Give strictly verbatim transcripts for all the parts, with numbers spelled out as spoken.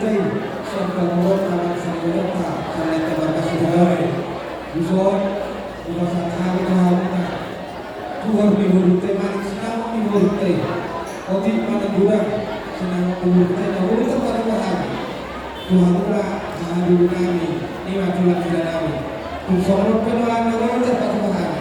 Sian pangurunta, sian pangurunta, sian lehononta markas Sidawe. Dison, hupasahat hami tu hamu, Tulang ni borunta, manik sinamot ni borunta. Otik ma na godang sinamot ni borunta, na boi tarpatupa hami tu hamuna, haha dulu nami, i ma tulang hira nami. Tung songon on pe nuaeng na boi tarpatupa hami.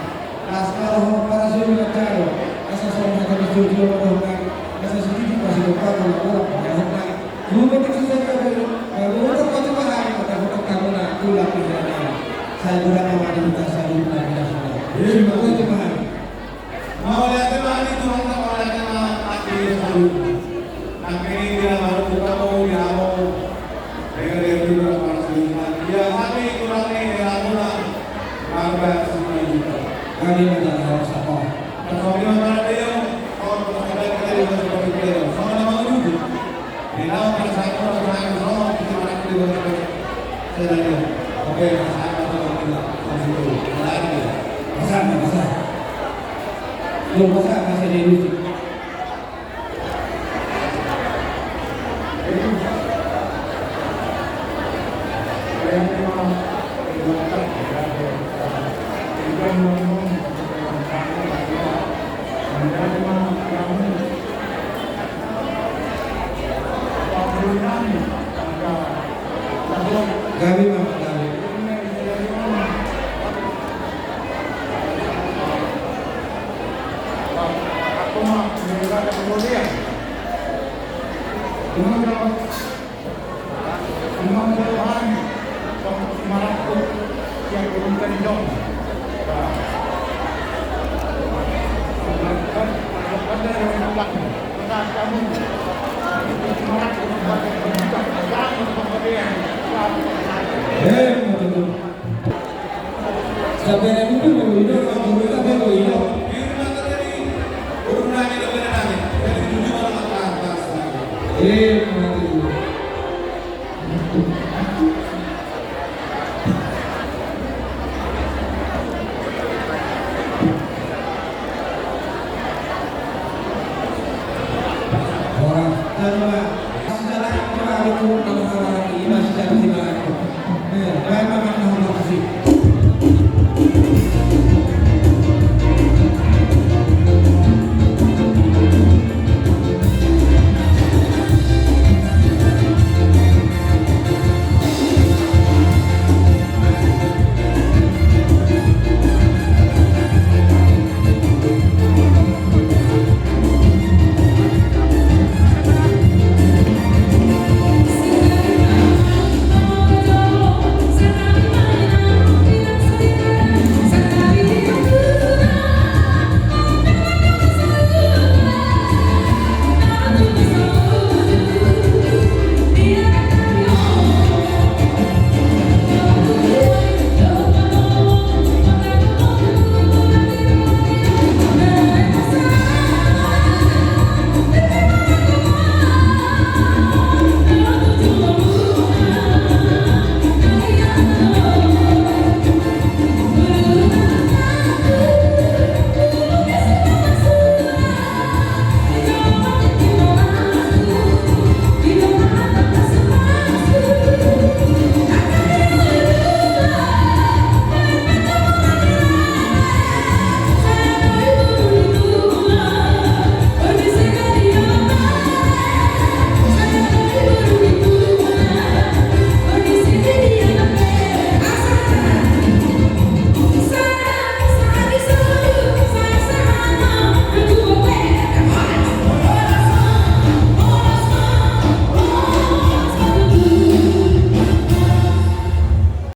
Las ma roha, parasiroan ni jalo, asa songon hata ni jolo-jolo ma dohonon nami, asa sititi ma sidohonon nami, na boi tarpatupa hami. Dua tiga saja dulu, baru utak kau coba hari, maka utak kamu nak pulang di dalam. Saya udah mau ada minta satu bulan di dalam. Terima kasih, Tuhan. Mauliate ma di Tuhanta, mauliate ma di Yesus. Nangkin i dia mau buka mau dia mau. Dengan dia juga sama si Tuhan. Dia kami kurang ni dia mau lah. Marga semua juga. Kami ada dalam sapa. Kami ada dia. Kau ada kita di dalam sapa. Sama nama juga. Gabe ma, gabe.